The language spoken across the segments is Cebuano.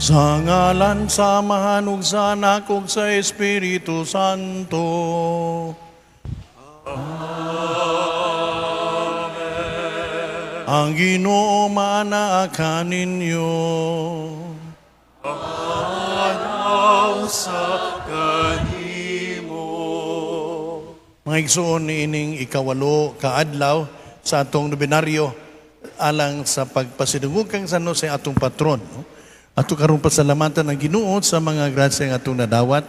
Sa ngalan sa Amahan ug sa Anak ug sa Espiritu Santo. Amen. Ang Ginoo maanaa kaninyo. Sa kanimo. Mga igsoon, niining 8 kaadlaw sa atong nobenaryo alang sa pagpasidungog kang San Jose atong patron. No? Ato karon pasalamatan ang Ginoo sa mga grasya nga atong nadawat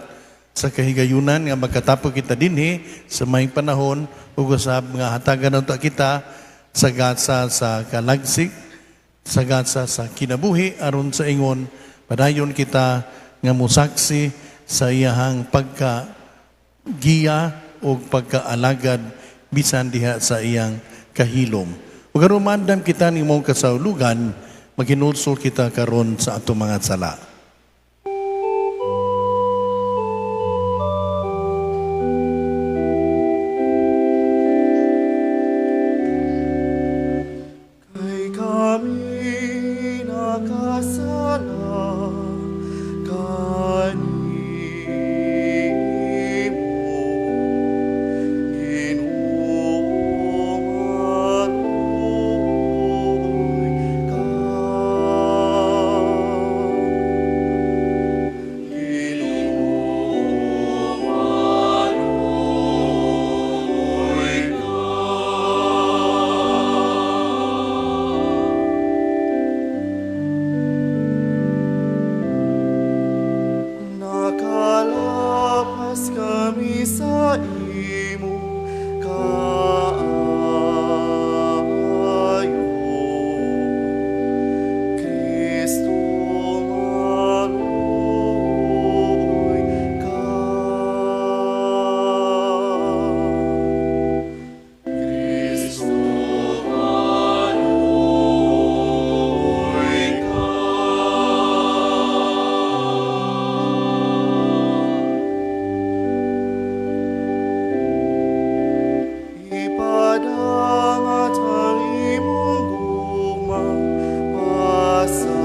sa kahigayunan nga magkatapos kita dinhi sa maayong panahon ug usab nga hatagan nato kita sa gasa sa kalagsik, sa gasa sa kinabuhi, aron sa ingon padayon kita nga mosaksi sa iyahang pagka giya o pagkaalagad bisan diha sa iyang kahilom. Ug aron maandam kita ning maong kasaulugan, maghinulsol kita karon sa atong mga sala. Kay kami nakasala kanimo, Ginoo, maluoy ka. Ginoo, maluoy ka. Nakalapas kami sa imong kaayo. Kristo, maluoy ka. Kristo, maluoy ka. Ipadangat ang imong gugma pasaylo,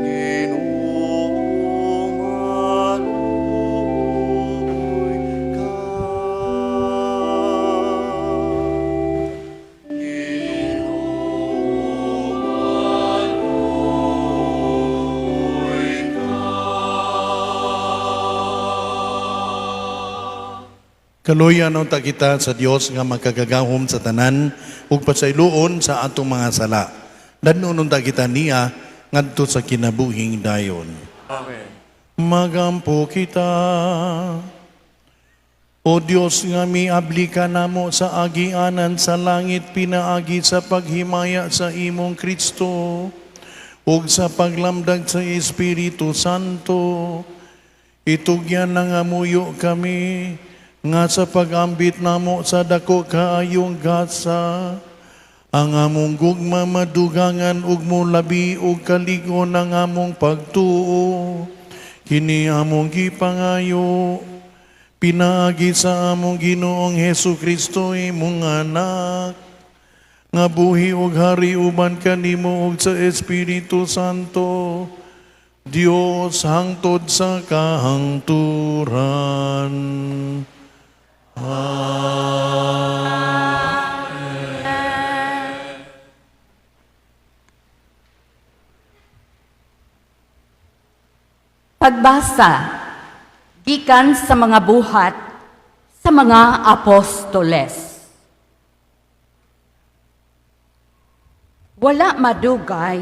Ginoo, maluoy ka. Ginoo, maluoy ka. Kaluyan unta kita sa Dios nga makagagahom sa tanan ug pasayloon sa atong mga sala. Dadnon unta kita niya ngadto sa kinabuhing dayon. Amen. Magampo kita. O Dios nga miabli ka namo sa agianan sa langit pinaagi sa paghimaya sa imong Kristo ug sa paglamdag sa Espiritu Santo, itugyan nga muyo kami nga sa pag-ambit namo sa dako kaayong gasa, ang among gugma madugangan ug molabi ug kalig-on ang among pagtuo. Kini among gipangayo pinaagi sa among Ginoong Hesus Kristo, imong anak, nga buhi ug hari uban kanimo ug sa Espiritu Santo, Dios, hangtod sa kahangturan. Amen. Pagbasa gikan sa mga Buhat sa mga Apostoles. Wala madugay,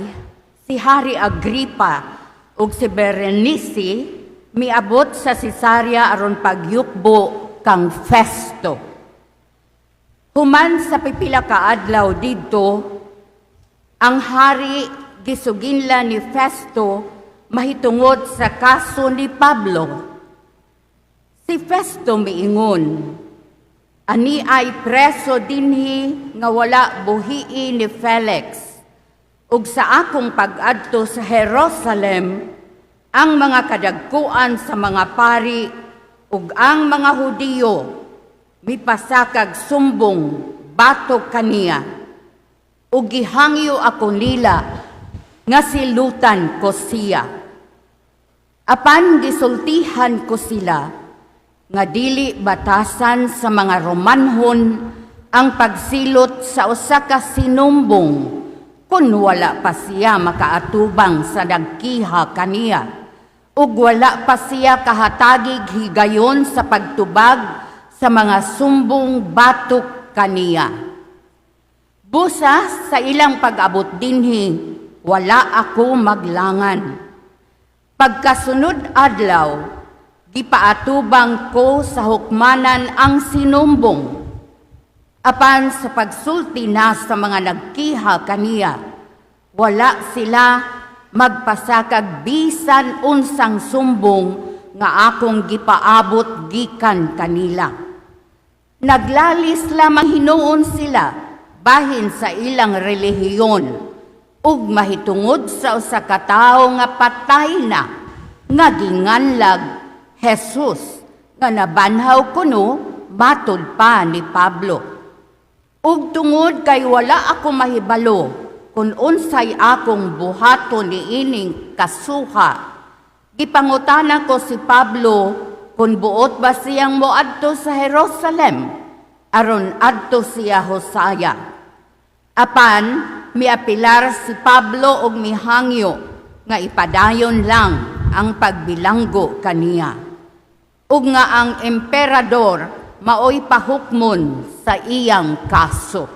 si Hari Agripa ug si Berenice miabot sa Cesarea aron pagyukbo kang Festo. Human sa pipila ka adlaw didto, ang hari gisuginla ni Festo mahitungod sa kaso ni Pablo. Si Festo miingon, "Ani ay preso dinhi nga wala buhii ni Felix. Ug sa akong pag-adto sa Jerusalem, ang mga kadagkuan sa mga pari ug ang mga Hudiyo mipasakag sumbong batok kaniya. Ug gihangyo ako nila nga silutan ko siya. Apan gisultihan ko sila nga dili batasan sa mga Romanhon ang pagsilot sa usa ka sinumbong kung wala pa siya makaatubang sa nagkiha kaniya ug wala pa siya kahatagig higayon sa pagtubag sa mga sumbong batok kaniya. Busa sa ilang pag-abot dinhi, wala ako maglangan. Pagkasunod adlaw, gipaatubang ko sa hukmanan ang sinumbong. Apan sa pagsulti na sa mga nagkiha kaniya, wala sila magpasakag bisan unsang sumbong nga akong gipaabot gikan kanila. Naglalis lamang hinuon sila bahin sa ilang relihiyon ug mahitungod sa usa ka tawo nga patay na nga ginganlag Jesus nga nabanhaw kuno matud pa ni Pablo. Ug tungod kay wala ako mahibalo kung unsay akong buhaton niining kasuha, gipangutana ko si Pablo kung buot ba siyang moadto sa Jerusalem aron adto siya husaya. Apan miapilar si Pablo og mihangyo nga ipadayon lang ang pagbilanggo kaniya ug nga ang emperador maoy pahukmon sa iyang kaso.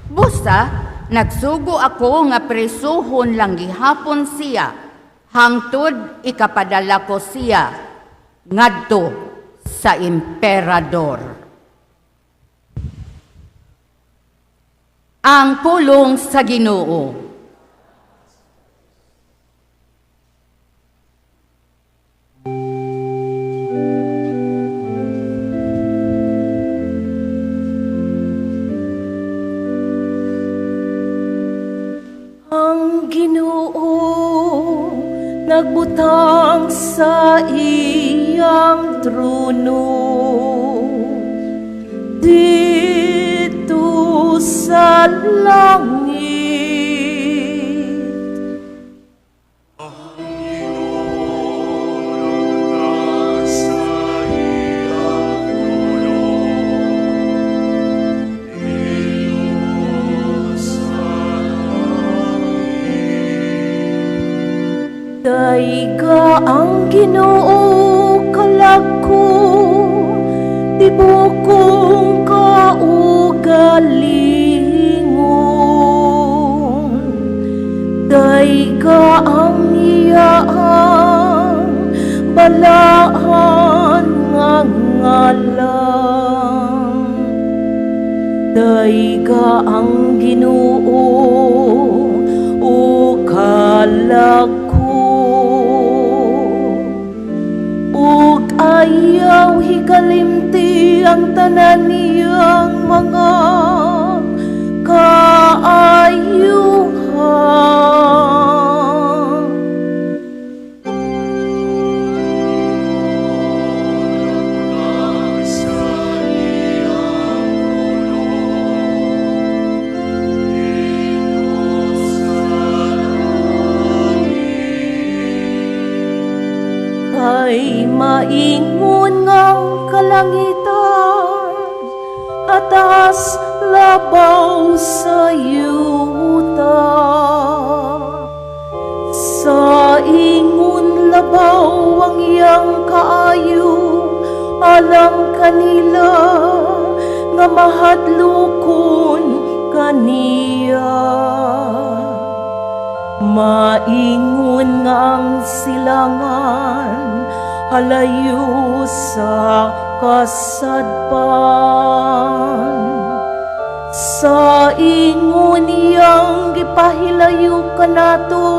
Busa, nagsugo ako nga presuhon lang gihapon siya hangtod ikapadala ko siya ngadto sa emperador. Ang pulong sa Ginoo. Ang Ginoo nagbutang sa iyang trono dito sa langit. Sa iyang trono, dito sa langit. Dayga ang Ginoo kalag ko, tibok kong kaugalingon. Dayga ang iyang balaan nga ngalan. Dayga ang Ginoo o kalag ko, ug ayaw hikalimti ang tanan niyang mga kaayuhan. Sa iyang trono, dito sa langit. Kay maingon ngang kalangitan atas labaw sa yuta. Sa ingon labaw ang iyang kaayo alang kanila nga mahadlokon kaniya. Maingon nga ang silangan halayo sa kasadpan. Sa ingon niyang gipahilayo kanato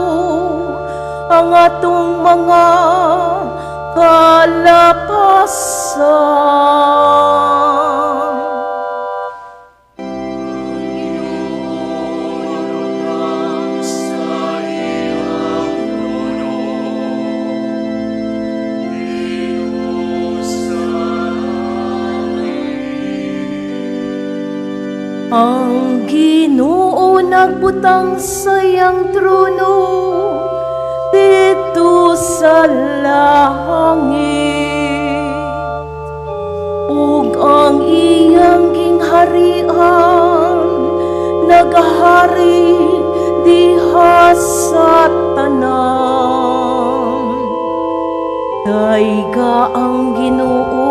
ang atong mga kalapasan. Sa iyang trono, dito sa langit. Ang Ginoo Nagbutang sa iyang trono didto sa langit ug ang iyang gingharian nagahari diha sa tanan. Dayga ang Ginoo,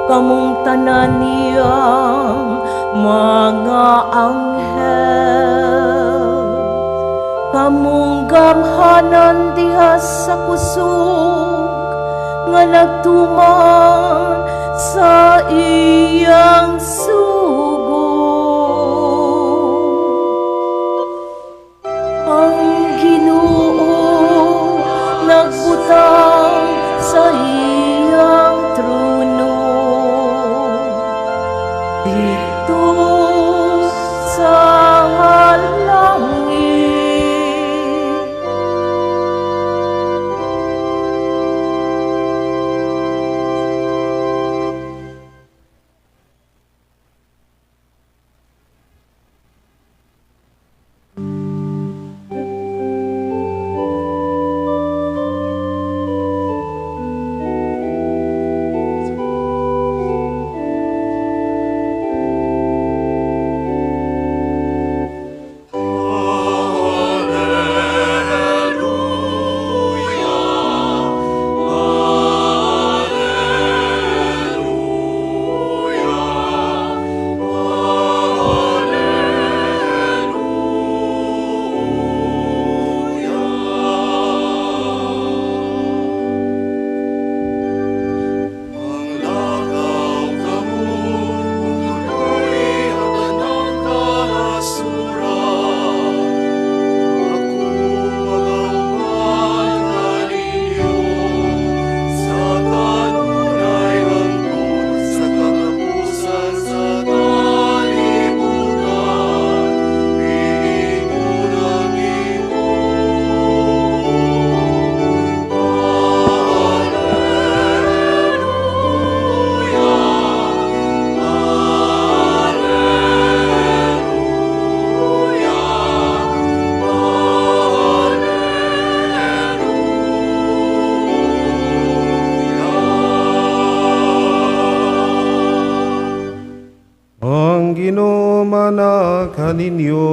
kamong tanan niyang mga anghel, kamong gamhanan diha sa kusog nga nagtuman sa iyang sugo. Ang Ginoo nagbutang sa iyang trono didto sa langit. Manglakaw kamo, ug tudloi ang tanang kanasuran. Ako magauban kaninyo sa kanunay hangtod sa katapusan sa kalibutan. Miingon ang Ginoo. Alleluia, Alleluia, Alleluia. Ang Ginoo maanaa kaninyo.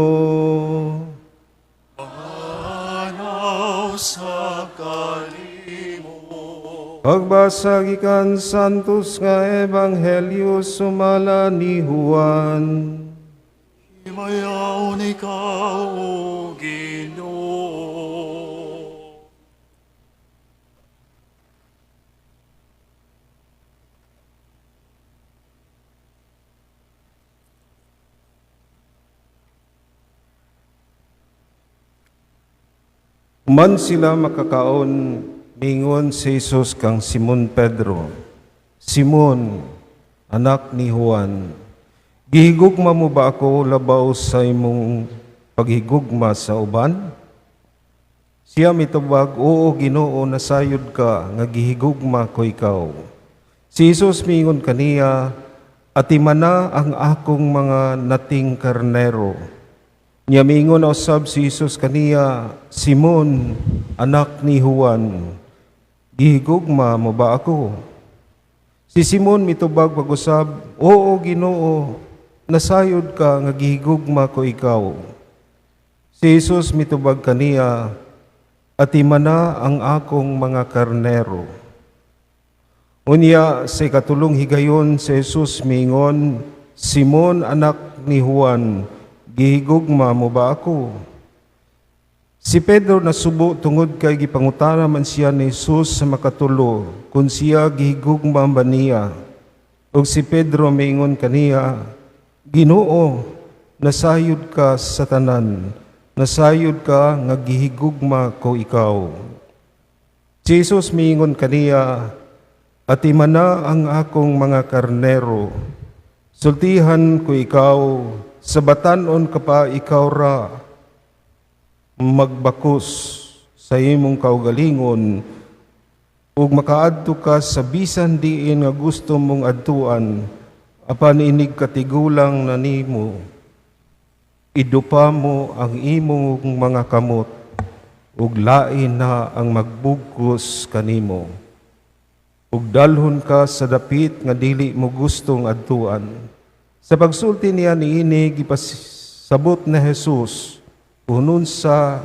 Maanaa usab kanimo. Pagbasa gikan Santos nga Ebanghelyo sumala ni Juan. Himayaon ikaw, O Ginoo. Human sila makakaon, mingon si Jesus kang Simon Pedro, "Simon, anak ni Juan, gihigugma mo ba ako labaw sa imong paghigugma sa uban?" Siya mitubag, "Oo, Ginoo, nasayod ka nga gihigugma ko ikaw." Si Jesus miingon kaniya, "Atimana ang akong mga nating karnero." Nya miingon usab si Jesus kaniya, "Simon, anak ni Juan, gihigugma mo ba ako?" Si Simon mitubag pag-usab, "Oo, Ginoo, nasayod ka nga gihigugma ko ikaw." Si Jesus mitubag kaniya, "Atimana ang akong mga karnero." Unya sa ikatulong higayon si Jesus miingon, "Simon, anak ni Juan, gihigugma mo ba ako?" Si Pedro nasubo tungod kay gipangutana man siya ni Jesus sa makatulo kung siya gihigugma ba niya. Ug si Pedro miingon kaniya, "Ginoo, nasayod ka sa tanan, nasayod ka nga gihigugma ko ikaw." Si Jesus miingon kaniya, "Atimana ang akong mga karnero. Sultihan ko ikaw, sa batan-on ka pa ikaw ra magbakus sa imong kaugalingon ug makaadto ka sa bisan diin nga gusto mong adtuan, apan inig katigulang na nimo. Idupa mo ang imong mga kamot, ug lain na ang magbugkos kanimo. Ug dalhon ka sa dapit nga dili mo gustong adtuan." Sa pagsulti niya niini, gipasabot ni Jesus kung unsa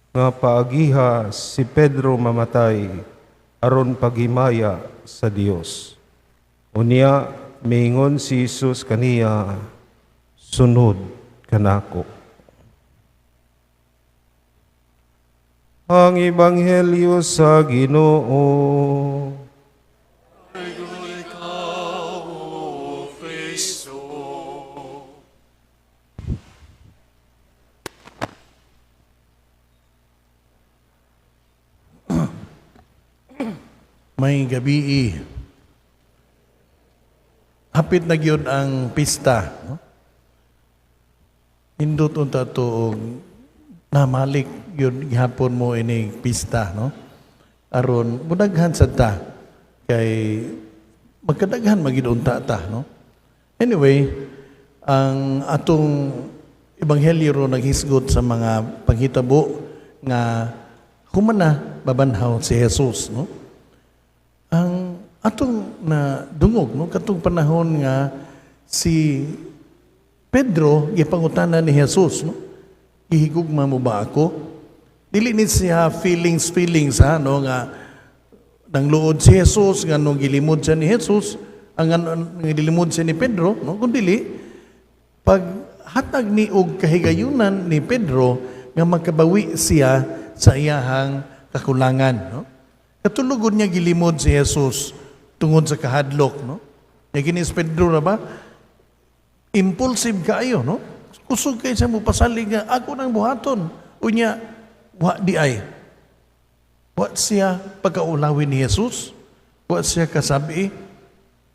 nga paagiha si Pedro mamatay aron paghimaya sa Dios. Unya miingon si Jesus kaniya, "Sunod kanako." Ang Ebanghelyo sa Ginoo. Glory ikaw, O Kristo. May gabii. Hapit na gyud ang pista, no? Hindot unta to og namalik gyud gihapon mo ini pista, no? Aron mudaghan sad ta kay magkadaghan magyud unta ta, no? Anyway, ang atong ebanghelyo ro naghisgot sa mga panghitabo nga humana babanhaw si Jesus, no? Ang atong na dungog, no, katong panahon nga si Pedro gipangutana ni Jesus, no, "Gihigugma mo ba ako?" Dili ni siya feelings feelings ha, no, nga nangluod si Jesus nga nung gilimod siya ni Jesus, ang gilimod siya ni Pedro, no, kun dili pag hatag ni og kahigayunan ni Pedro nga makabawi siya sa iyahang kakulangan, no? Katulugod niya gilimod si Jesus tungod sa kahadlok, no? Nya kini si Pedro ra ba? Impulsive kaayo, no? Kusog kay siya mo pasalig nga ako nang buhaton. Unya wa di ay. Wa siya pagkaulawin ni Jesus. Wa siya kasabi.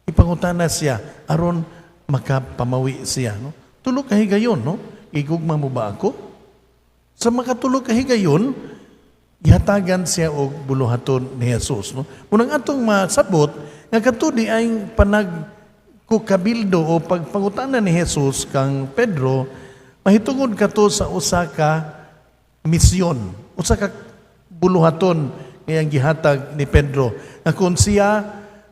Ipangutana siya aron makapamawi siya, no? Tulo ka higayon, no? "Gigugma mo ba ako?" Sa makatulo ka higayon, gihatagan siya og buluhaton ni Jesus, no? Unang atong masabot nga kadto di ay panagkukabildo o pagpangutana ni Jesus kang Pedro mahitungod kato sa usa ka misyon, usa ka buluhaton nga gihatag ni Pedro nga kung siya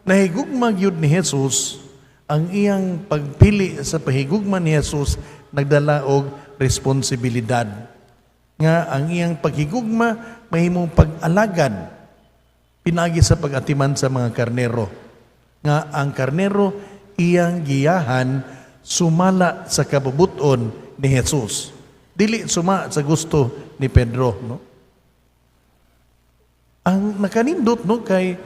nahigugma gyud ni Jesus, ang iyang pagpili sa pahigugma ni Jesus nagdala og responsibilidad nga ang iyang paghigugma mahimong pag-alagad pinagi sa pag-atiman sa mga karnero, nga ang karnero iyang giyahan sumala sa kabubuton ni Jesus, dili suma sa gusto ni Pedro, no? Ang nakanindot, no, kay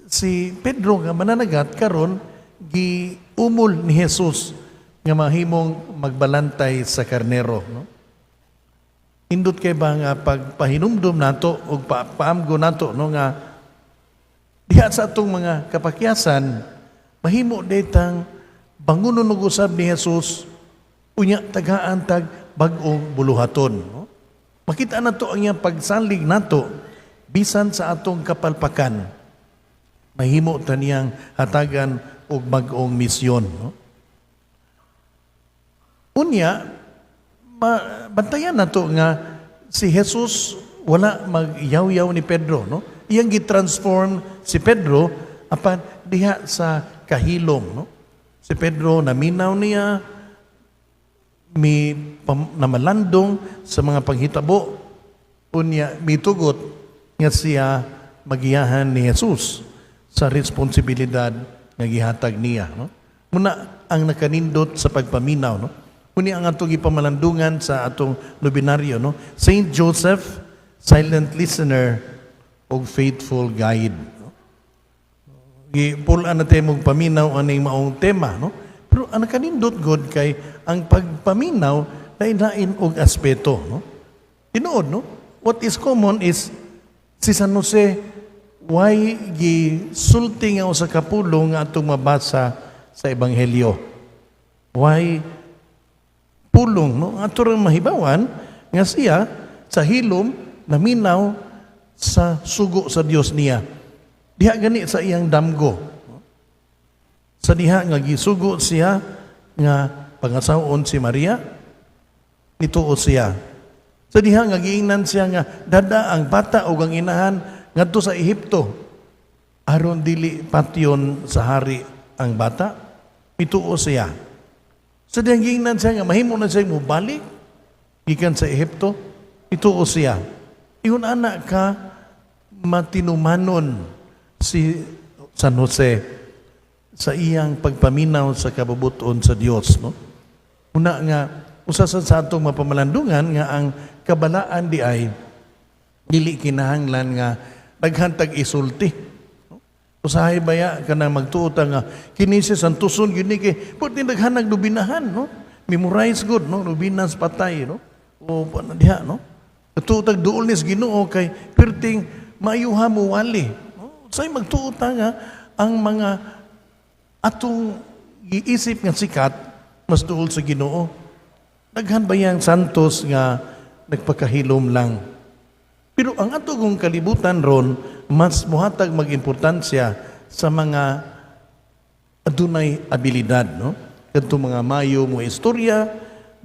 si Pedro nga mananagat karon giumol ni Jesus nga mahimong magbalantay sa karnero, no? Indot kay ba nga pagpahinumdum nato og paamgo nato, no, nga diha sa atong mga kapakyasan mahimo detang bangunon og usab ni Jesus, unya tagaan tag bag-ong buluhaton, no? Makita nato ang iyang pagsalig nato bisan sa atong kapalpakan, mahimo ta niyang hatagan og bag-ong misyon, no? Unya bantayan nato nga si Jesus wala magyaw-yaw ni Pedro, no? Iyang gitransform si Pedro apan diha sa kahilom, no? Si Pedro naminaw niya, mi namalandong sa mga panghitabo, unya mitugot nga siya magiyahan ni Jesus sa responsibilidad nga gihatag niya, no? Muna ang nakanindot sa pagpaminaw, no? Kuni ang atong ipamalandungan sa atong nobinaryo, no? Saint Joseph, silent listener ug faithful guide, no? Gipul-an na mong paminaw aning maong tema, no? Pero ang nakanindot god kay ang pagpaminaw lain-lain og aspeto, no? Tinuod, no? What is common is si San Jose why gisulti nga usa ka pulong nga atong mabasa sa Ebanghelyo. Why pulong, no? Ato rang mahibawan nga siya sa hilom naminaw sa sugo sa Dios niya. Diha gani sa iyang damgo. Sa diha nga gisugo siya nga pangasaw-on si Maria, Nituo siya. Sa diha nga giingnan siya nga dad-a ang bata ug ang inahan ngadto sa Ehipto aron dili patyon sa hari ang bata. Mituo siya. Sa dihang giingnan siya nga mahimo na siya mobalik gikan sa Ehipto, mituo siya. Ingon ana ka matinumanon si San Jose sa iyang pagpaminaw sa kabubuton sa Dios, no? Una nga usa sa atong mapamalandungan nga ang kabalaan diay dili kinahanglan nga daghan tag isulti. No? Usahay baya kana magtuo ta nga kini si santuson gyud ni kay pud daghan nagdubinahan, no? Memorize good, no? Nobenas patay, no? O pa diha, no? Tuo tag duol ni sa Ginoo kay perting maayuha mo wali. No? Say magtuo ta nga ang mga atong giisip nga sikat mas duol sa Ginoo. Daghan ba yang santos nga nagpakahilom lang? Pero ang atong kalibutan ron mas muhatag magimportansya sa mga adunay abilidad, no? Kadto mga mayo mo istorya,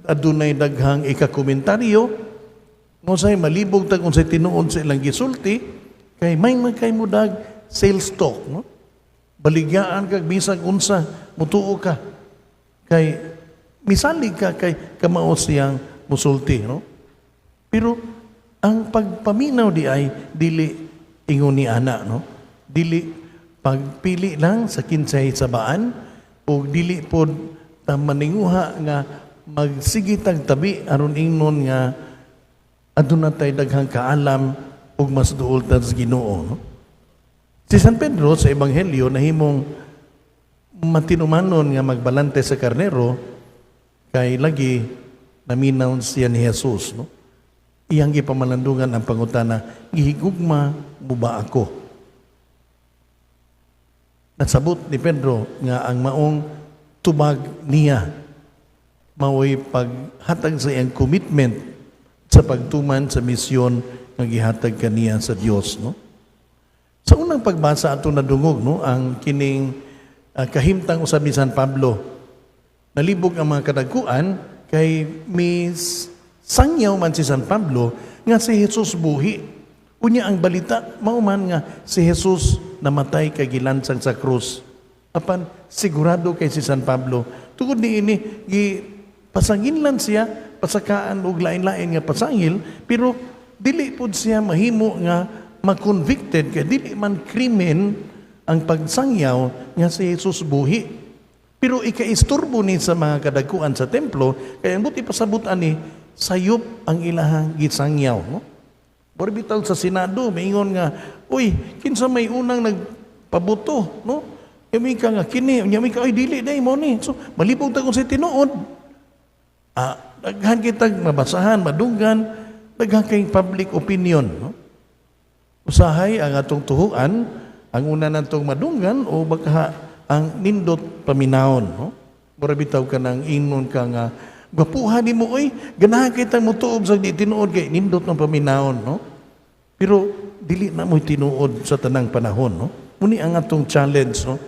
adunay daghang ikakomentaryo, ngo say malibog tag unsay tinuod sa ilang gisulti, kay may man kay mudag sales talk, no? Baligyaan kag bisag unsa, mutuo ka. Kay misalig ka kay kamao siyang musulti, no? Pero ang pagpaminaw diay dili ingon ni ana, no? Dili pagpili lang sa kinsay sabaan o dili pod ta maninguha nga magsige tag tabi aron ingnon nga aduna tay daghang kaalam ug mas duol ta sa Ginoo, no? Si San Pedro sa Ebanghelyo nahimong matinumanon nga magbalante sa karnero kay lagi naminaw siya ni Jesus, no? Iyang gipamalandungan ang pangutana, "Gihigugma mo ba ako?" Nasabot ni Pedro nga ang maong tubag niya mao'y paghatag sa iyang commitment sa pagtuman sa misyon nga gihatag kaniya sa Dios, no? Sa unang pagbasa ato nadungog, no, ang kining kahimtang usab ni San Pablo. Nalibog ang mga kadagkuan kay mis sangyaw man si San Pablo nga si Jesus buhi. Unya ang balita mao man nga si Jesus namatay kay gilansang sa krus. Apan sigurado kay si San Pablo tungod niini gi pasanginlan siya, pasakaan og lain-lain nga pasangil, pero dili pud siya mahimo nga ma-convicted kay dili man krimen ang pagsangyaw nga si Jesus buhi. Pero ikaisturbo ni sa mga kadagkuan sa templo kay ang buot ipasabot ani sayop ang ilahang gisangyaw, no? Bitaw sa Senado, maingon nga, "Uy, kinsa may unang nagpabuto, no?" Kami ka nga kini, unya mi ka, "Ay, dili day mo ni." So malibog ta kung sa tinuod. Daghan kitag mabasahan, madunggan, daghan kay public opinion, no? Usahay ang atong tuhuan, ang una natong madunggan o baka ang nindot paminawon, no? Mura bitaw ka nang ingnon ka nga gwapuha nimo oy, ganahan kitang motuob sa di tinuod kay nindot ng paminawon, no? Pero dili na mo tinuod sa tanang panahon, no? Muni ang atong challenge, no?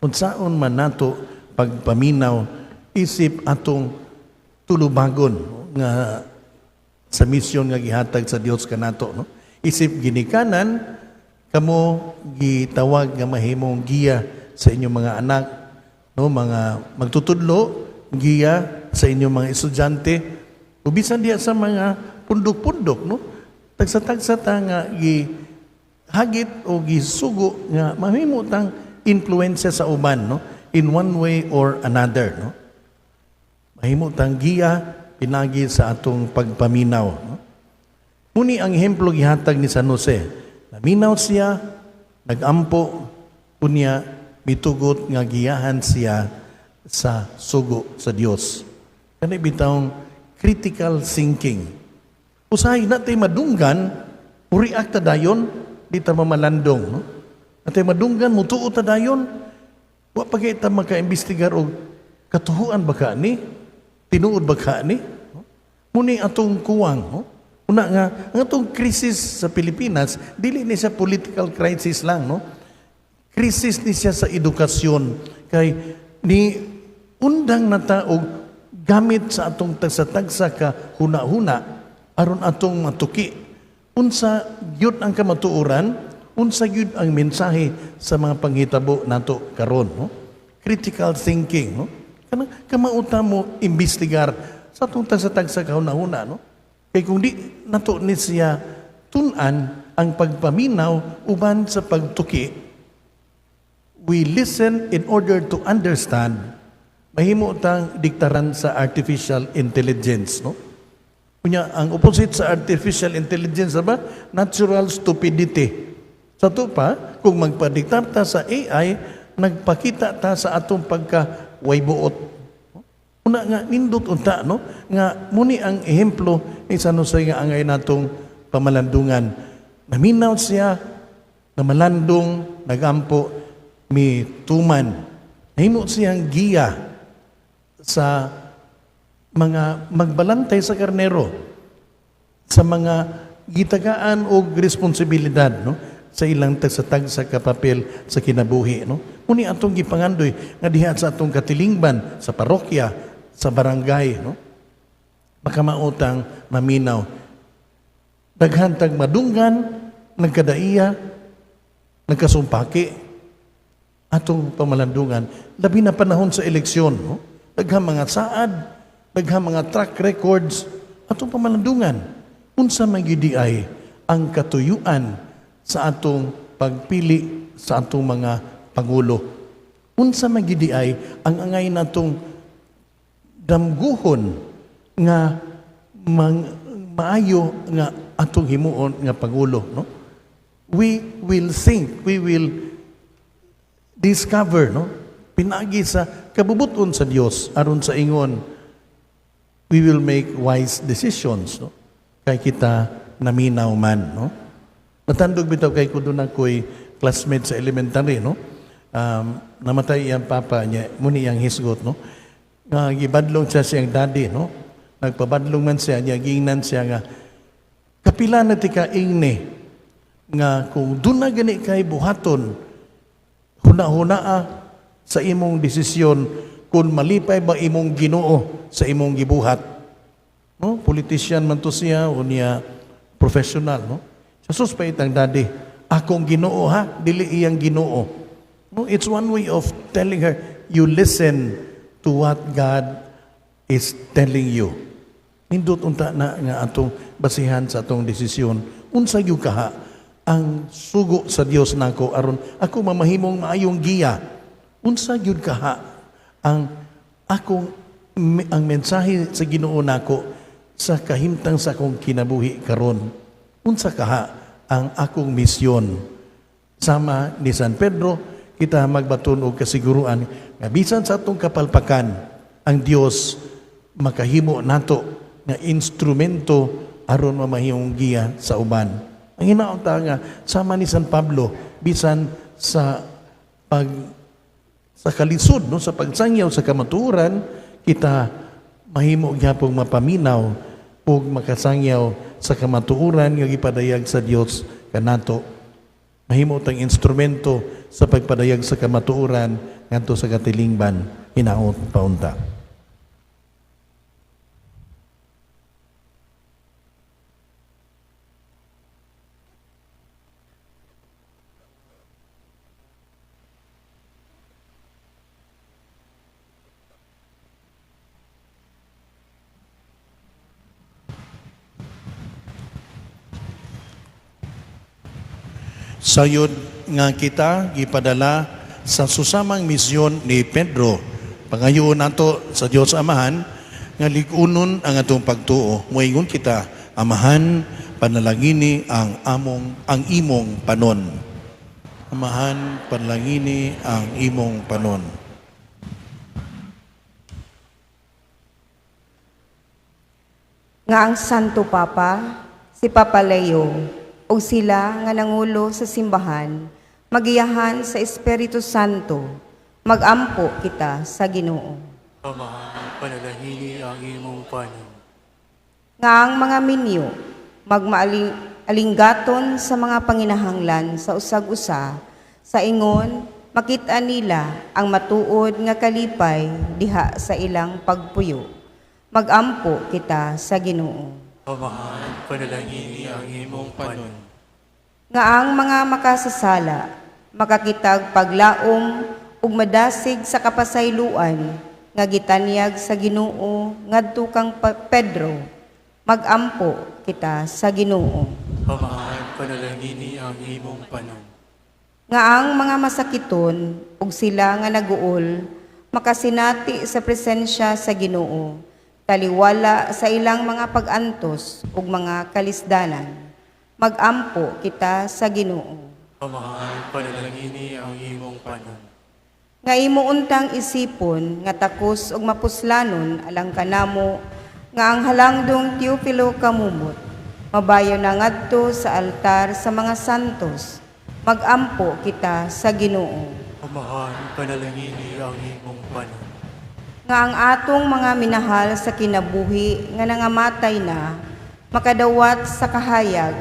Unsaon man nato pagpaminaw isip atong tulubagon nga sa misyon nga gihatag sa Dios kanato, no? Isip ginikanan kamo gitawag nga mahimong giya sa inyong mga anak, no, mga magtutudlo, giya sa inyong mga estudyante ug bisan diya sa mga pundok-pundok, no? Tagsa-tagsa ta nga gi hagit o gisugo nga mahimo tang impluwensya sa uban, no, in one way or another, no? Mahimo tang giya pinagi sa atong pagpaminaw, no? Muni ang ehemplo gihatag ni San Jose. Naminaw siya, nagampo, unya mitugot nga giyahan siya sa sugo sa Dios. Kani bitawng critical thinking. Usahay natay madunggan, react ta dayon, di ta mamalandong, no? Natay madunggan, mutuo ta dayon. Wa pa kay ta maka-imbestigar og katuhuan ba ka ni? Tinuod ba ka ni? No? Muni atong kuwang, no? Una nga, ang atong krisis sa Pilipinas, dili ni siya political crisis lang, no? Krisis ni siya sa edukasyon. Kay ni undang na ta og gamit sa atong tagsa-tagsa ka huna-huna aron atong matuki unsa gyud ang kamatuoran, unsa gyud ang mensahe sa mga panghitabo nato karon, no? Critical thinking, no? Kanang kamauta mo imbestigar sa atong tagsa-tagsa ka huna-huna, no? Kay kung di nato ni siya tun-an ang pagpaminaw uban sa pagtuki, we listen in order to understand, mahimo tang diktaran sa artificial intelligence, no? Unya, ang opposite sa artificial intelligence ba? Natural stupidity. Sa ato pa, kung magpadiktar ta sa AI, nagpakita ta sa atong pagka way buot. Una nga nindot unta, no? Nga muni ang ehemplo ni San Jose nga angay natong pamalandungan. Naminaw siya, namalandong, nagampo, mi tuman. Nahimo siyang giya sa mga magbalantay sa karnero, sa mga gitagaan og responsibilidad, no, sa ilang tagsa-tagsa ka papel sa kinabuhi, no? Muni atong gipangandoy nga diha sa atong katilingban, sa parokya, sa barangay, no, makamautang maminaw. Daghan tag madunggan, nagkadaiya, nagkasumpaki atong pamalandungan, labi na panahon sa eleksyon, no? Daghang mga saad, daghang mga track records atong pamalandungan. Unsa man gyud ay ang katuyuan sa atong pagpili sa atong mga pangulo? Unsa man gyud ay ang angay natong damguhon nga maayo nga atong himuon nga pangulo, no? We will think, we will discover, no, pinagi sa kabubuton sa Dios aron sa ingon we will make wise decisions, no, kay kita naminaw man, no? Natandog bitaw kay ko doon ako'y classmate sa elementary, no? Namatay iyang papa niya, muni iyang hisgot, no, nga gibadlong siya siyang daddy, no? Nagpabadlong man siya niya, giingnan siya nga kapila na ti ka ingni nga kung doon na gani kay buhaton, huna-hunaa sa imong desisyon kung malipay ba imong Ginoo sa imong gibuhat, no? Politician man to siya o niya professional, no? Sa suspect ang daddy, akong Ginoo ha, dili iyang Ginoo, no? It's one way of telling her you listen to what God is telling you. Nindot unta na nga atong basihan sa atong desisyon unsa gyud kaha ang sugo sa Dios nako aron ako mamahimong maayong giya. Unsa gyud kaha ang akong ang mensahe sa Ginoo nako sa kahimtang sa akong kinabuhi karon? Unsa kaha ang akong misyon? Sama ni San Pedro, kita magbaton og kasiguruan nga bisan sa atong kapalpakan, ang Dios makahimo nato nga instrumento aron mamahimong giya sa uban. Ang hinaot ta nga sama ni San Pablo, bisan sa pag sa kalisod, no, sa pagsangyaw sa kamatuoran, kita mahimo gyapong mapaminaw ug makasangyaw sa kamatuoran nga gipadayag sa Dios kanato. Mahimo tang instrumento sa pagpadayag sa kamatuoran ngadto sa katilingban. Hinaot paunta. Sayod nga kita gipadala sa susamang misyon ni Pedro, pangayoon nato sa Dios Amahan nga lig-unon ang atong pagtuo. Moingon kita, Amahan, panalangini ang imong panon. Amahan, panalangini ang imong panon. Nga ang Santo Papa, si Papa Leo, o sila nga nangulo sa simbahan, magiyahan sa Espiritu Santo, magampo kita sa Ginoo. Amahan, panalangini ang imong panon. Nga ang mga minyo, magmaalinggaton sa mga panginahanglan sa usag-usa, sa ingon, makita nila ang matuod nga kalipay diha sa ilang pagpuyo. Magampo kita sa Ginoo. Amahan, panalangini ang imong panon. Nga ang mga makasasala makakitag paglaom ug madasig sa kapasayloan nga gitanyag sa Ginoo ngadto kang Pedro. Magampo kita sa Ginoo. Amahan, panalangini ang imong panon. Nga ang mga masakiton ug sila nga naguol makasinati sa presensya sa Ginoo, taliwala sa ilang mga pag-antos ug mga kalisdanan. Magampo kita sa Ginoo. Amahan, panalangini ang imong panon. Nga imo untang isipon nga takos ug mapuslanon alang kanamo nga ang halangdong Teofilo Camomot mabayo na ngadto sa altar sa mga santos. Magampo kita sa Ginoo. Amahan, panalangini ang imong panon. Nga ang atong mga minahal sa kinabuhi nga nangamatay na makadawat sa kahayag,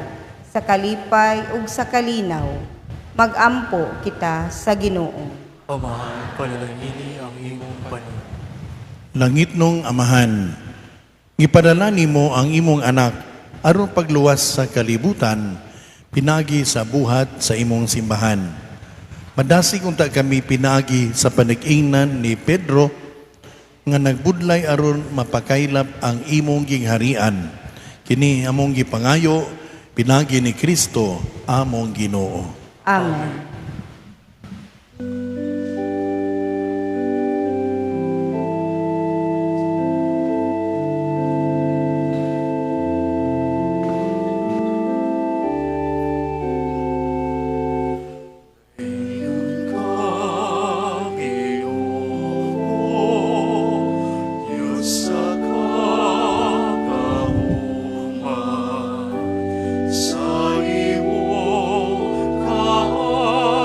sa kalipay ug sa kalinaw. Magampo kita sa Ginoo. Amahan, panalangini ang imong panon. Langitnong Amahan, gipadala nimo ang imong anak aron pagluwas sa kalibutan, pinagi sa buhat sa imong simbahan. Madasig unta kami pinaagi sa panag-ingnan ni Pedro nga nagbudlay aron mapakaylap ang imong gingharian. Kini among gipangayo pinaagi ni Kristo among Ginoo. Amen. Diyos sa kakahuman, sa imong kaayo.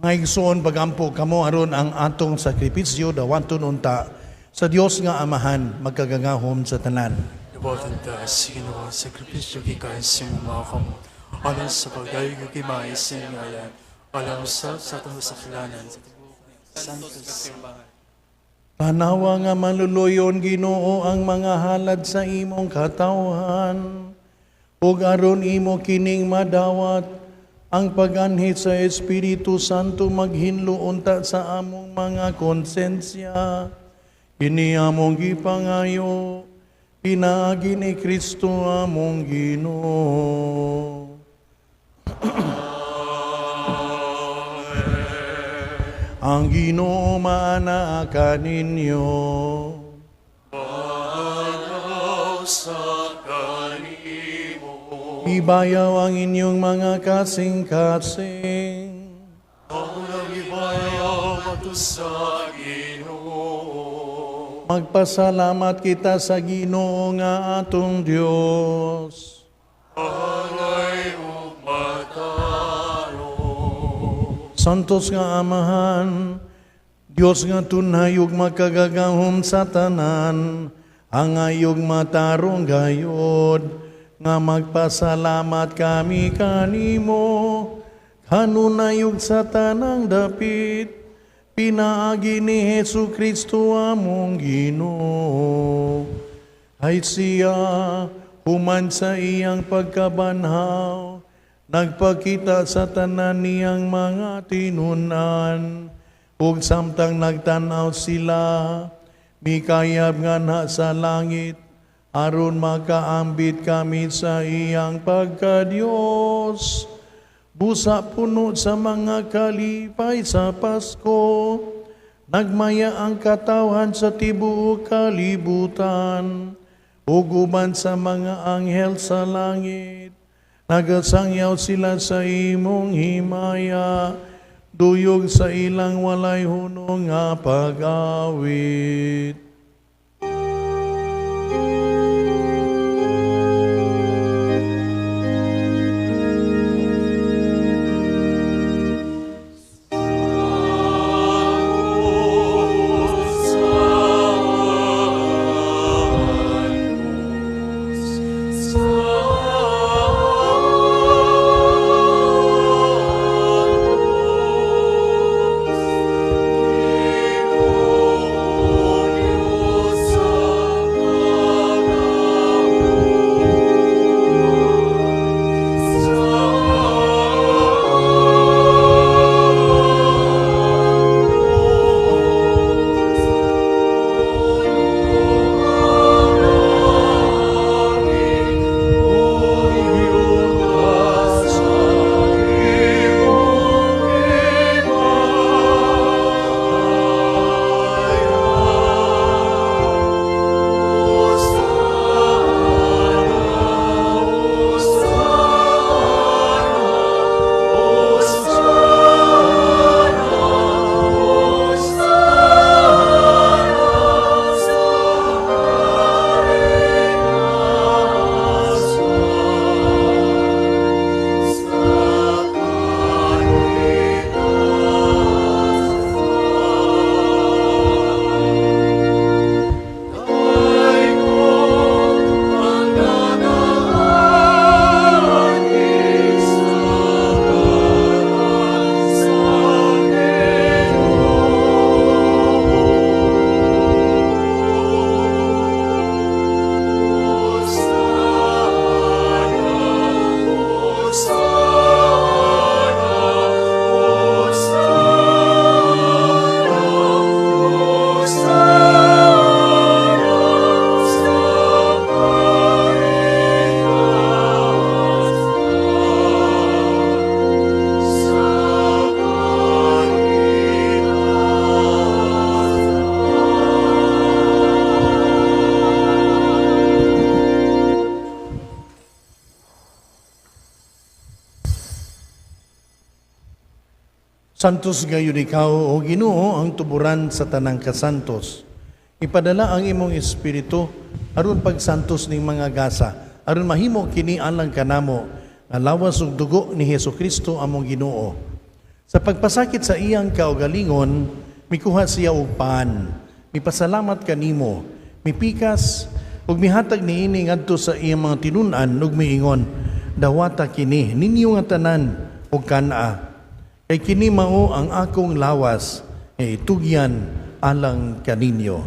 Mga igsoon, pagampo kamo aron ang atong sakripisyo dawaton unta sa Dios nga Amahan magkagagahom sa tanan. Dawaton ta sa Ginoo ang sakripisyo gikan sa imong mga kamot, alang sa pagdayeg ug himaya sa iyang ngalan, alang usab sa atong kasakilanan, sa tibuok Santo Simbahan. Tanawa nga maluluyon, Ginoo, ang mga halad sa imong katawhan, ug aron imo kining madawat, ang pag-anhi sa Espiritu Santo maghinlo unta sa among mga konsensya. Kini among gipangayo pinaagi ni Kristo among Ginoo. Ang Ginoo maana kaninyo. Sa kanimo. Ibayaw ang inyong mga kasing-kasing. Ang ibayaw bato sa Ginoo. Magpasalamat kita sa Ginoo nga atong Dios. Angay ug matarong. Santos nga Amahan, Dios nga tunhay ug makagagahom sa tanan, angay ug matarong gayod, nga magpasalamat kami kanimo, kanunay ug sa tanang dapit, pinaagi ni Hesu Kristo among Ginoo. Ay siya, human sa iyang pagkabanhaw, nagpakita sa tanan niyang mga tinunan, ug samtang nagtanaw sila, mikayab nga na sa langit, aron makaambit kami sa iyang pagkadiyos. Busa puno sa mga kalipay sa Pasko, nagmaya ang katawhan sa tibuok kalibutan, ug uban sa mga anghel sa langit. Nagasangyaw sila sa imong himaya, duyog sa ilang walay hunong nga pag-awit. Santos gayon ikaw, o Ginoo, ang tuburan sa tanang kasantos. Ipadala ang imong espiritu aron pagsantos ning mga gasa, aron mahimo kini alang kanamo nga lawas ug dugo ni Hesus Kristo among Ginoo. Sa pagpasakit sa iyang kaugalingon, mikuha siya og pan, mipasalamat kanimo, mipikas ug mihatag niini ngadto sa iyang mga tinun-an ug miingon, "Dawata kini ninyo nga tanan ug kan-a. Kay kini mao ang akong lawas nga itugyan alang kaninyo."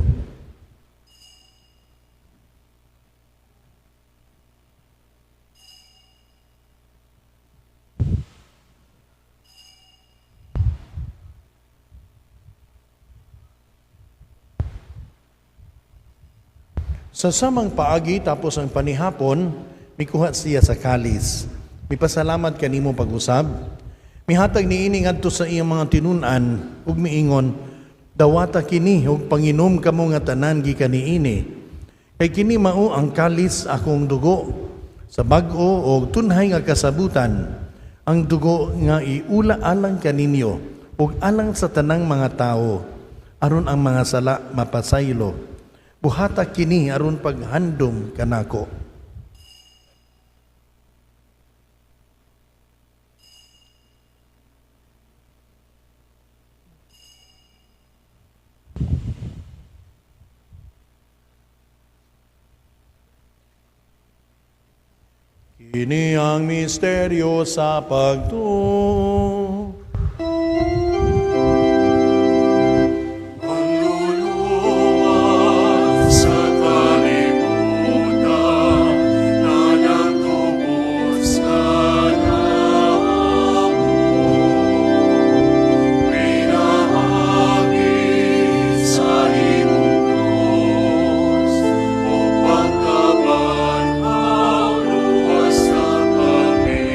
Sa samang paagi tapos ang panihapon, mikuha siya sa kalis. Mipasalamat kanimo pag-usab. Mihatag niini ngadto sa iyang mga tinun-an ug miingon, "Dawata kini ug panginom kamo nga tanan gikan niini. Kay kini mao ang kalis akong dugo sa bag-o og tunhay nga kasabutan, ang dugo nga iula alang kaninyo ug alang sa tanang mga tawo, aron ang mga sala mapasaylo. Buhata kini aron paghandom kanako." Kini ang misteryo sa pagtuo. Manluluwas sa kalibutan, na nagtubos kanamo, pinaagi sa imong krus, upang kabanhaw luwas na kami.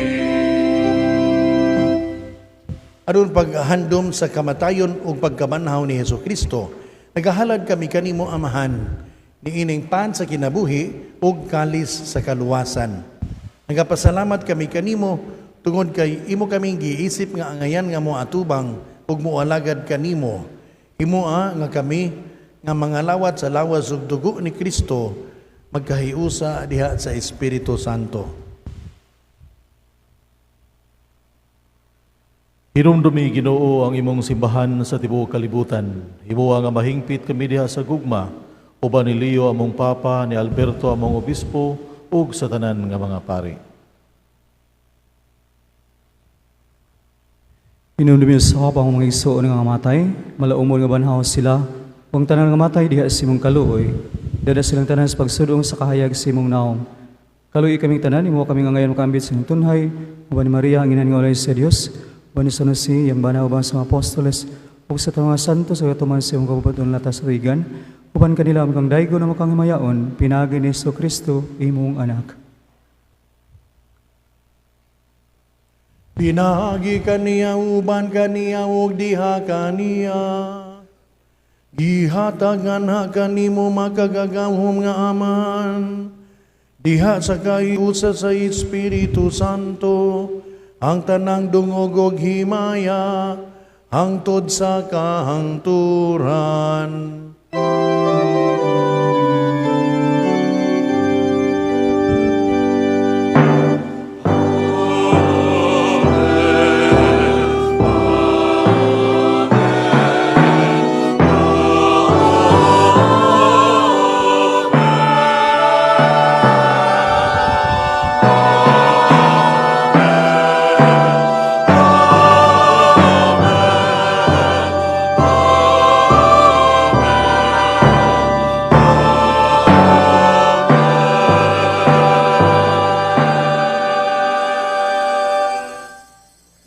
Aron paghandom sa kamatayon ug pagkabanhaw ni Hesus Kristo, nagahalad kami kanimo Amahan niining pan sa kinabuhi ug kalis sa kaluwasan. Nagapasalamat kami kanimo tungod kay imo kaming giisip nga angayan nga moatubang ug moalagad kanimo. Himoa nga kami nga mga lawat sa lawas ug dugo ni Kristo magkahiusa diha sa Espiritu Santo. Hinumdumi Ginoo ang imong simbahan sa tibuok kalibutan. Himoa nga mahingpit kami diha sa gugma uban ni Leo among Papa, ni Alberto among Obispo ug sa tanan nga mga pari. Hinumdumi sa ang mga igsoon nga matay, malaumon nga banhaw sila, ug tanan nga matay diha sa imong kaluoy. Dada silang tanan sa pagsudong sa kahayag sa imong naong. Kaluoy kaming tanan, imo kami nga ngayon makaambit sa imong tunhay, uban ni Maria ang ina nga walay sa Dios, uban ni San Jose, iyang bana uban sa mga apostoles, ug sa tanang mga santo sa katuman sa imong kabubuton latas sa tuigan, uban kanila ang makang daygo na makang himayaon, pinaagi ni Hesus Kristo, imong anak. Pinaagi kaniya, uban kaniya, ug diha kaniya. Gihatagan ha kanimo makagagahom nga Aman. Diha sa kaiusa sa Espiritu Santo, ang tanang dungog og himaya, hangtod sa kahangturan.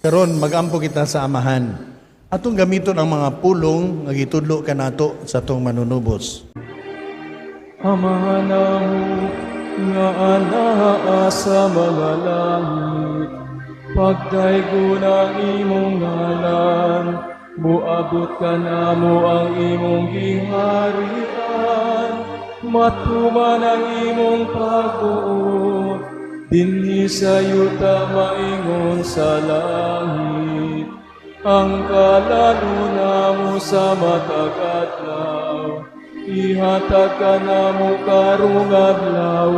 Karon magampo kita sa Amahan. Atong gamiton ang mga pulong nga gitudlo kanato sa atong manunubos. Amahan namo nga anaa sa mga langit, pagdaygo ang imong ngalan, muabot kanamo ang imong giharian, matuman ang imong pagbuot, dinhi sa yuta maingon sa langit. Ang kalaluna mo sa matag adlaw, ihatag kanamo karong adlaw,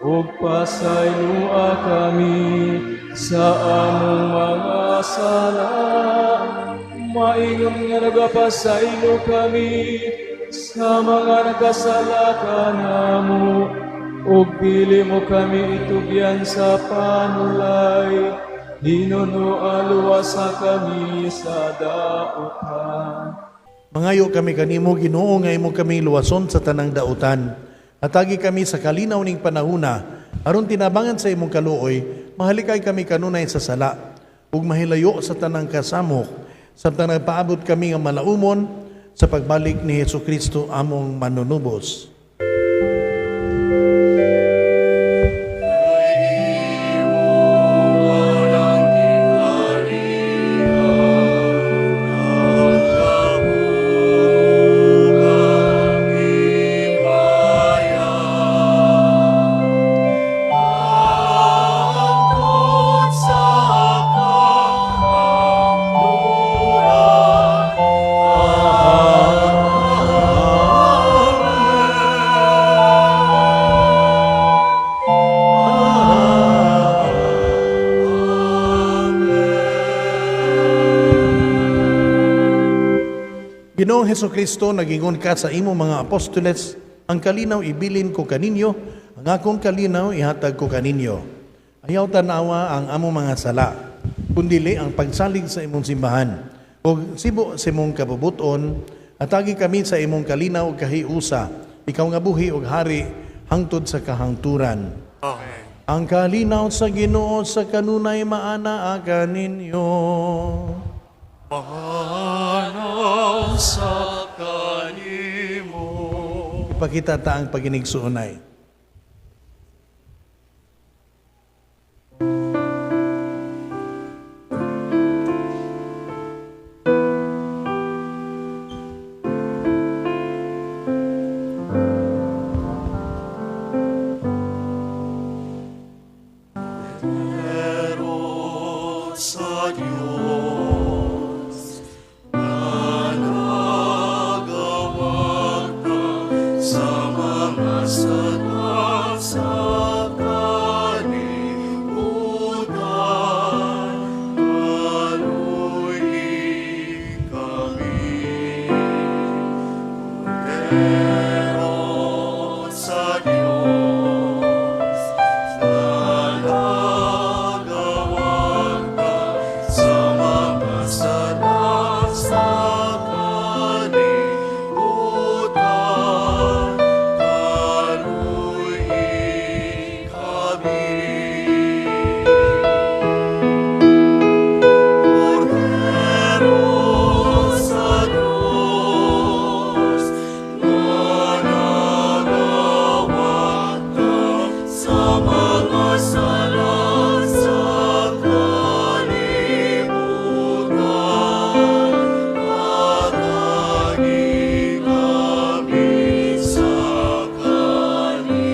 ug pasayloa kami sa among mga sala, maingon nga nagapasaylo kami sa mga nakasala kanamo, ug dili mo kami itugyan sa panulay, hinunoa luwasa kami sa dautan. Mangayo kami kanimo, Ginoo, nga imo kami luwason sa tanang dautan. Hatagi kami sa kalinaw ning panahuna, aron tinabangan sa imong kaluoy, mahalikay kami kanunay sa sala, ug mahilayo sa tanang kasamok, samtang nagpaabot kami nga malaumon sa pagbalik ni Hesus Kristo among manunubos. Ginoong Hesus Kristo, nagingon ka sa imong mga apostoles, ang kalinaw ibilin ko kaninyo, ang akong kalinaw ihatag ko kaninyo. Ayaw tanawa ang among mga sala, kundili ang pagsalig sa imong simbahan. Ug sibo sa imong kabubuton, atagi kami sa imong kalinaw ug kahiusa, ikaw nga buhi ug hari hangtod sa kahangturan. Amen. Ang kalinaw sa Ginoo sa kanunay maana kaninyo. Maanaw sa kanimo. Ipakita ta ang paginigsuonay. Pero sa Diyos na nagawagta sa mga sala sa kalibutan, kaluoyi kami. Pero sa Diyos na nagawagta sa mga sala sa kalibutan, kaluoyi kami. Kordero sa Diyos na nagawagta sa mga sala sa kalibutan, hatagi kami sa kanila.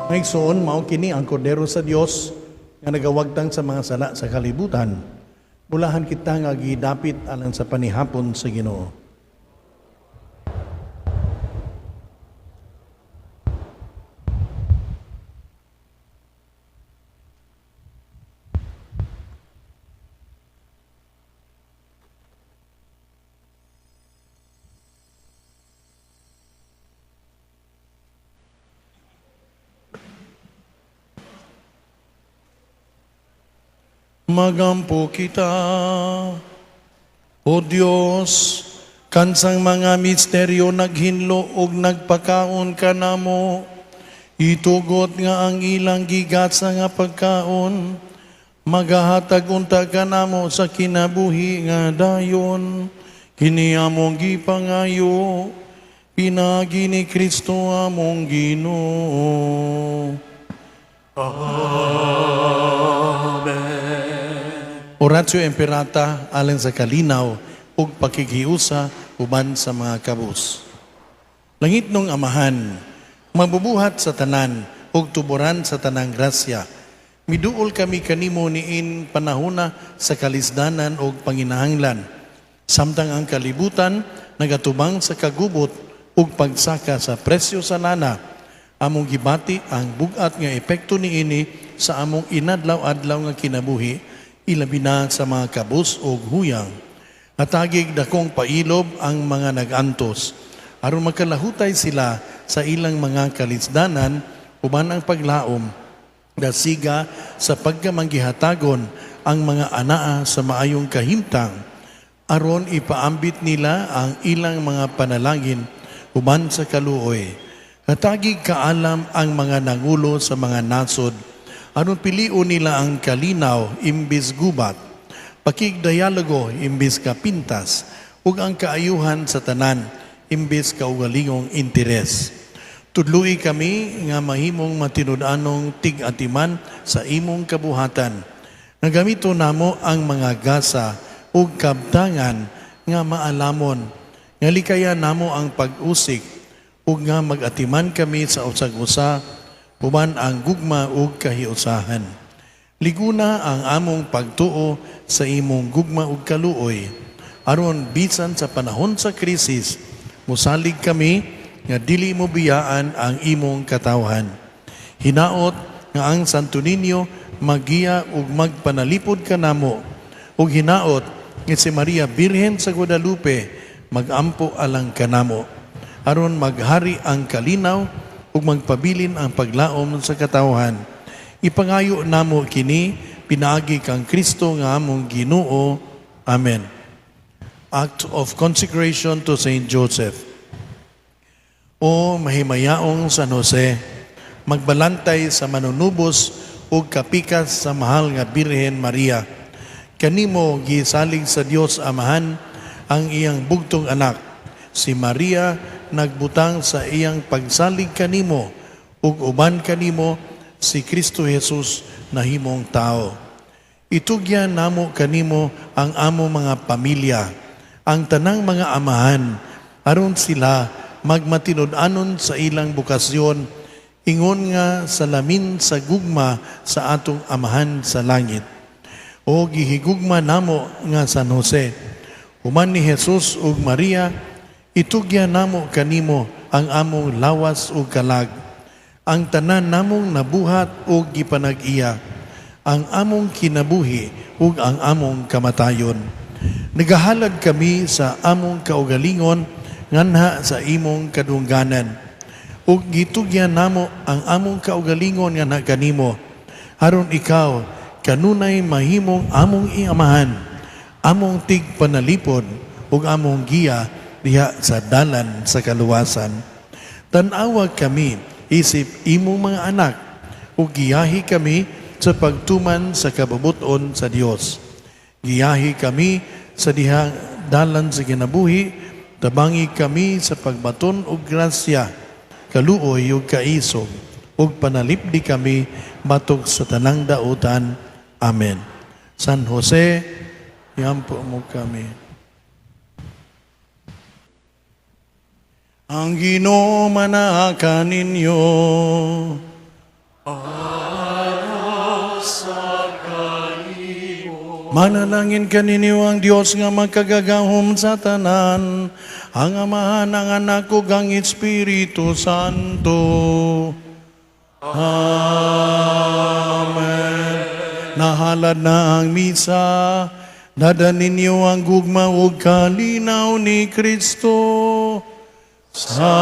Ngayon, mao kini ang kordero sa Dios nga nagawagtang sa mga sala sa kalibutan. Bulahan kita nga gidapit alang sa panihapon sa Ginoo. Magampo kita, O Dios, kansang mga misteryo naghinlo og nagpakaon kanamo, itugot nga ang ilang gigasa nga pagkaon, magahatag unta kanamo sa kinabuhi nga dayon, kini among gipangayo, pinaagi ni Kristo among Ginoo. Amen. Oratio Imperata alang sa kalinaw ug pakikiusa uban sa mga kabus. Langit nung amahan, mabubuhat sa tanan ug tuburan sa tanang grasya. Miduol kami kanimo niining panahona sa kalisdanan ug panginahanglan. Samtang ang kalibutan nagatubang sa kagubot ug pagsaka sa presyo sa lana, among gibati ang bugat nga epekto niini sa among inadlaw-adlaw nga kinabuhi, ilabi na sa mga kabus ug huyang. Hatagig dakong pailob ang mga nag-antos aron makalahutay sila sa ilang mga kalisdanan uban ang paglaom dasiga sa pagkamanggihatagon ang mga anaa sa maayong kahimtang aron ipaambit nila ang ilang mga panalangin uban sa kaluoy. Hatagig kaalam ang mga nangulo sa mga nasod aron pilion nila ang kalinaw imbis gubat, pakigdialogo imbis kapintas, ug ang kaayuhan sa tanan imbis kaugalingong interes. Tudlui kami nga mahimong matinud-anong tig-atiman sa imong kabuhatan. Nga gamito namo ang mga gasa ug kabtangan nga maalamon. Nga likayan namo ang pag-usik ug nga mag-atiman kami sa usag-usa uban ang gugma ug kahiusahan. Liguna ang among pagtuo sa imong gugma ug kaluoy. Aron bisan sa panahon sa krisis, musalig kami nga dili mo biyaan ang imong katawhan. Hinaot nga ang Santo Niño magiya ug magpanalipod kanamo, ug hinaot nga si Maria Birhen sa Guadalupe magampo alang kanamo aron maghari ang kalinaw ug magpabilin ang paglaom sa katawhan. Ipangayo namo kini pinaagi kang Kristo nga among Ginoo. Amen. Act of Consecration to Saint Joseph. O mahimayaong San Jose, magbalantay sa manunubos ug kapikas sa mahal nga Birhen Maria. Kanimo gisalig sa Dios Amahan ang iyang bugtong anak. Si Maria nagbutang sa iyang pagsalig kanimo ug uban kanimo si Kristo Jesus nahimong tao. Itugyan namo kanimo ang amo mga pamilya, ang tanang mga amahan, aron sila magmatinud-anon sa ilang bokasyon, ingon nga salamin sa gugma sa atong Amahan sa langit. O gihigugma namo nga San Jose, human ni Jesus ug Maria, itugyan namo kanimo ang among lawas ug kalag, ang tanan namong nabuhat ug gipanag-iya, ang among kinabuhi ug ang among kamatayon. Nagahalad kami sa among kaugalingon nganha sa imong kadungganan. Ug gitugyan namo ang among kaugalingon nganha kanimo, aron ikaw kanunay mahimong among iamahan, among tigpanalipod ug among giya diha sa dalan sa kaluwasan. Tan-awa kami isip imong mga anak ug giyahi kami sa pagtuman sa kabubut-on sa Dios. Giyahi kami sa dihang dalan sa kinabuhi, tabangi kami sa pagbaton og grasya, kaluoy ug kaisog, ug panalipdi kami batok sa tanang dautan. Amen. San Jose, iampo mo kami. Ang Ginoo manaa kaninyo. Manalangin kaninyo ang Dios nga magkagagahom sa tanan, ang Amahan, ang Anak ug ang Espiritu Santo. Amen. Nahalad na ang misa, dada ninyo ang gugma ug kalinaw ni Kristo. Salamat.